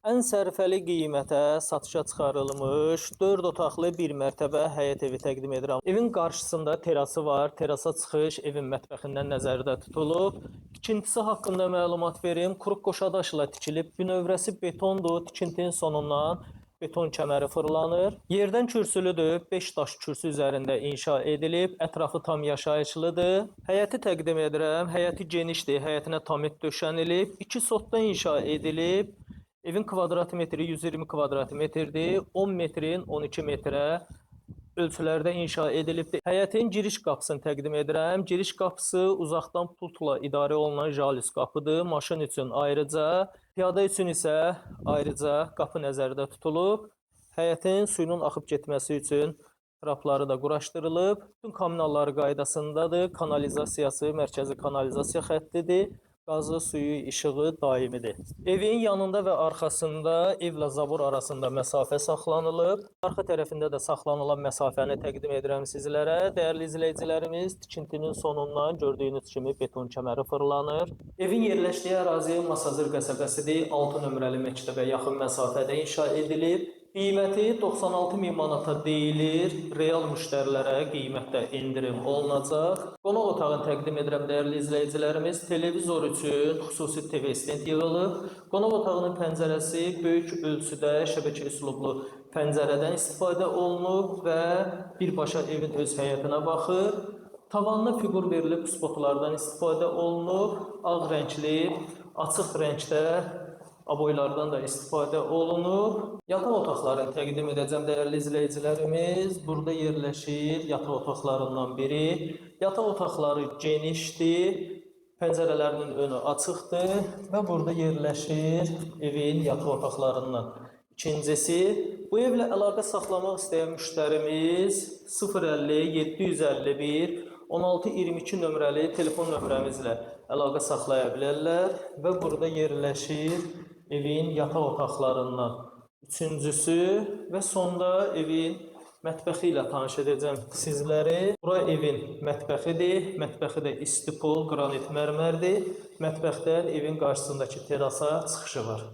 Ən sərfəli qiymətə satışa çıxarılmış 4 otaqlı bir mərtəbə həyət evi təqdim edirəm. Evin qarşısında terası var. Terasa çıxış evin mətbəxindən nəzərdə tutulub. Tikintisi haqqında məlumat verim. Quruq qoşadaşla tikilib. Bünövrəsi betondur. Tikintinin sonundan beton kəməri fırlanır. Yerdən kürsülüdür. 5 daş kürsü üzərində inşa edilib. Ətrafı tam yaşayışlıdır. Həyəti təqdim edirəm. Həyəti genişdir. Həyətinə tamit döşənilib. 2 sotda inşa edilib. Evin kvadrat metri 120 kvadrat metrdir. 10 metrin 12 metrə ölçülərdə inşa edilibdir. Həyətin giriş qapısını təqdim edirəm. Giriş qapısı uzaqdan pultla idarə olunan jalüz qapıdır. Maşın üçün ayrıca, piyada üçün isə ayrıca qapı nəzərdə tutulub. Həyətin suyunun axıb getməsi üçün trapları da quraşdırılıb. Bütün kommunalları qaydasındadır. Kanalizasiyası mərkəzi kanalizasiya xəttidir. Qazı, suyu, işığı daimidir. Evin yanında və arxasında evlə zabor arasında məsafə saxlanılıb. Arxa tərəfində də saxlanılan məsafəni təqdim edirəm sizlərə. Dəyərli izləyicilərimiz, tikintinin sonundan gördüyünüz kimi beton kəməri fırlanır. Evin yerləşdiyi ərazi Masazır qəsəbəsidir. 6 nömrəli məktəbə yaxın məsafədə inşa edilib. Qiyməti 96 min manata deyilir. Real müştərilərə qiymətdə endirim olunacaq. Qonaq otağını təqdim edirəm dəyərli izləyicilərimiz. Televizor üçün xüsusi TV stend yığılıb. Qonaq otağının pəncərəsi böyük ölçüdə şəbəkə üslublu pəncərədən istifadə olunub və birbaşa evin öz həyətinə baxır. Tavanına fiqur verilib spotlardan istifadə olunub. Ağ rəngli, açıq rəngdə aboylardan da istifadə olunub. Yataq otaqlarını təqdim edəcəm dəyərli izləyicilərimiz. Burada yerləşir yataq otaqlarından biri. Yataq otaqları genişdir. Pəncərələrinin önü açıqdır və burada yerləşir evin yataq otaqlarından İkincisi. Bu evlə əlaqə saxlamaq istəyən müştərimiz 050 751 16 22 nömrəli telefon nömrəmizlə əlaqə saxlaya bilərlər və burada yerləşir evin yataq otaqlarından üçüncüsü və sonda evin mətbəxi ilə tanış edəcəm sizləri. Bura evin mətbəxidir. Mətbəxi də istipol, qranit mərmərdir. Mətbəxdən evin qarşısındakı terasa çıxışı var.